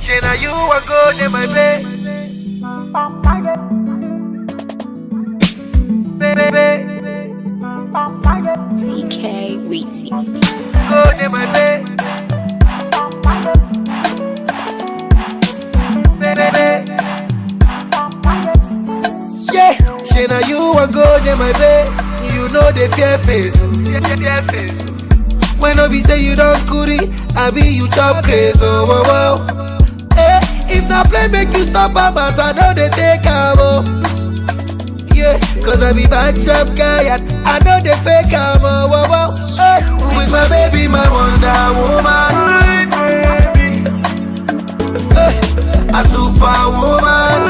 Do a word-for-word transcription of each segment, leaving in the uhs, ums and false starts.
Say now you want go there, my babe. Baby. T K Weezy. Go there, my babe. Baby. Yeah, say now you want go there, my babe. You know the fear face. When no be say you don't curry, I be you chop craze, oh wow wow. Eh, if na play make you stop am as I know they take am oh. Yeah, cause I be bad sharp guy and I know they fake am oh wow wow. Eh, with my baby, my wonder woman. Eh, a superwoman.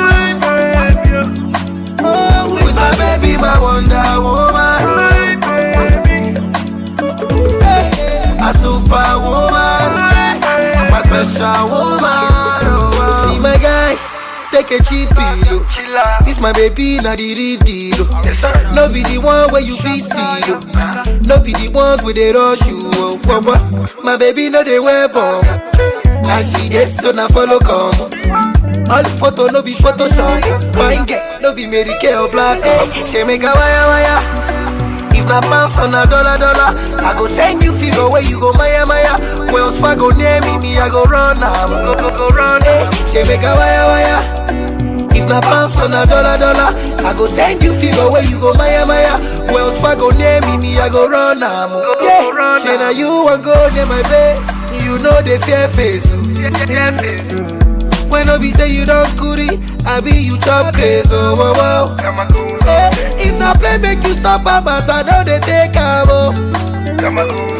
Oh, with my baby, my wonder woman. Hey, a superwoman, my special woman. Oh, wow. See my guy, take a cheap pillow. This my baby, not the real deal. Oh. No be the one where you feel steal. Oh. No be the ones where they rush you. Oh, papa. My baby, no they wear bomb. As she is, so now follow come. All photo, no be Photoshop. Fine girl, no be Mary Kay or Black. Hey, she make a wire wire. If na pounds on a dollar dollar, I go send you figure where you go Maya Maya. Wells Fargo near me, me I go run am. Go go go run. Hey, she make a wire wire. If na pounds on a dollar dollar, I go send you figure where you go Maya Maya. Wells Fargo near me, me I go run am. Yeah, say now you want go there, my babe. You know the fear face. Oh. When no be say you don't curry, I be you chop craze, oh wow wow. Eh, if na play make you stop am as I know they take am oh.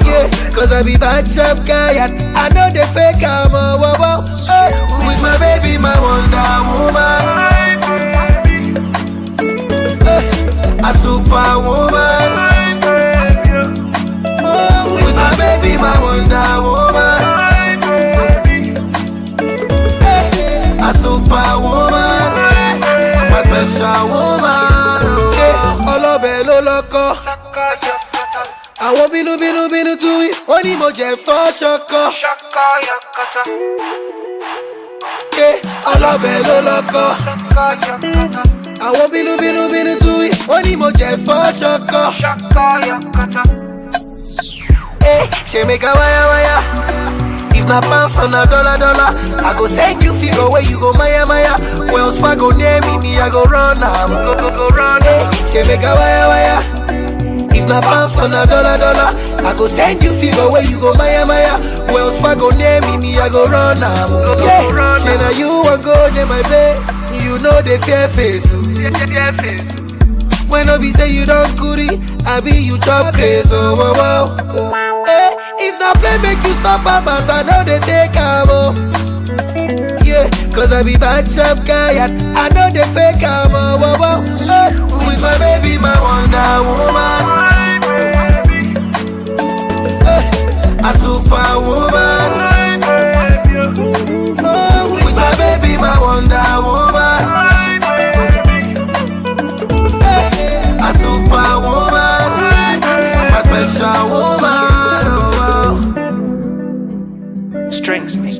Yeah, cause I be bad sharp guy and I know they fake am oh wow wow. Eh, with my baby, my wonder woman. Eh, a superwoman. Oh, with my baby, my wonder woman. Eh, a superwoman, my special woman. Eh, ọlọ́bẹ̀ ló lọ́kọ. Àwọn bínú bínú bínú tún wí, wọ́n ní mo jẹ fọ́ ṣọkọ. Eh, ọlọ́bẹ̀ ló lọ́kọ. Àwọn bínú bínú bínú tún wí, wọ́n ní mo jẹ fọ́ ṣọkọ. Eh, she make a wire wire. If na pounds on a dollar dollar, I go send you figure where you go Maya Maya. Wells Fargo near me, me I go run am. Go go go run. Eh, she make a wire wire. If na pounds on a dollar dollar, I go send you figure where you go Maya Maya. Wells Fargo near me, me I go run am. Yeah, say now you want go there, my babe. You know the fear face. Oh. When no be say you don't curry, I be you chop craze, oh wow wow. Eh, if na play make you stop am as I know they take am oh. Yeah, cause I be bad sharp guy and I know they fake am oh wow wow. Eh, with my baby, my wonder woman. Eh, a superwoman. Oh, with my baby, my wonder woman. Eh, a superwoman, my special woman. Oh, wow. Strings mix.